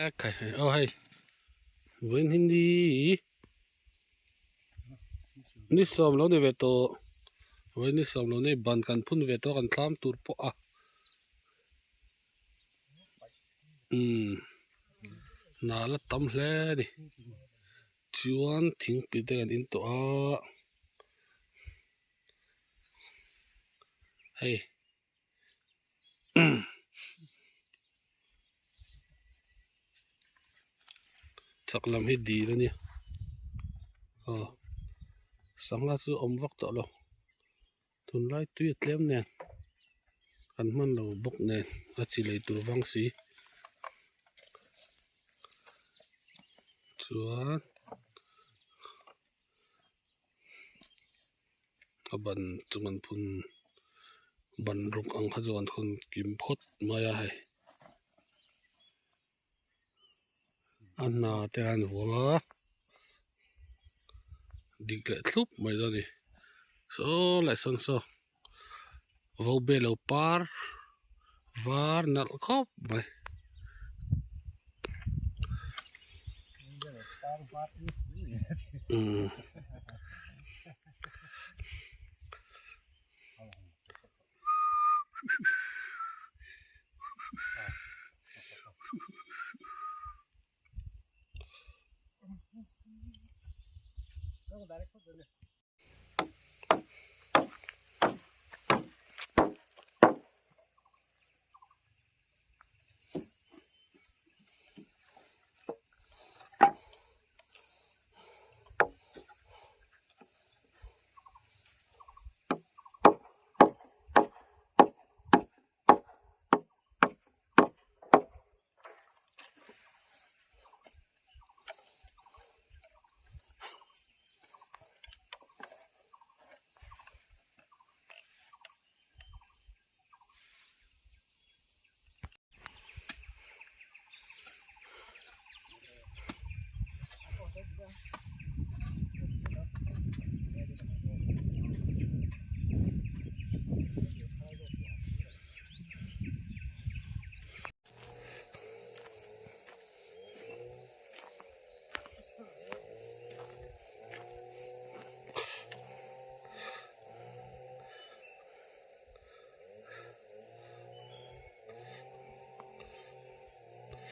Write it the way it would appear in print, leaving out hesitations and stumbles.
Aw hei vawiin hi ni ni sawm lo ni ve tawh vawiin ni sawm lo ni ban kan phun ve tawh a kan thlam tur pawh a umm hna la tam hle a ni chuan thingpui te kan in tawh a hei. Chak lam hi dil a nia aw sangha chu awm vak tawh lo tunlai tui a tlem nen kan hman lo bawk nen a chi lei tur vang si chuan. A ban chu an phun ban ruk ang kha chu an phun kim phawt mai a hei a hna te an vuang a dik leh thlup mai dawn a ni saw leh sawn saw vo bel lo par var nalh khawp mai.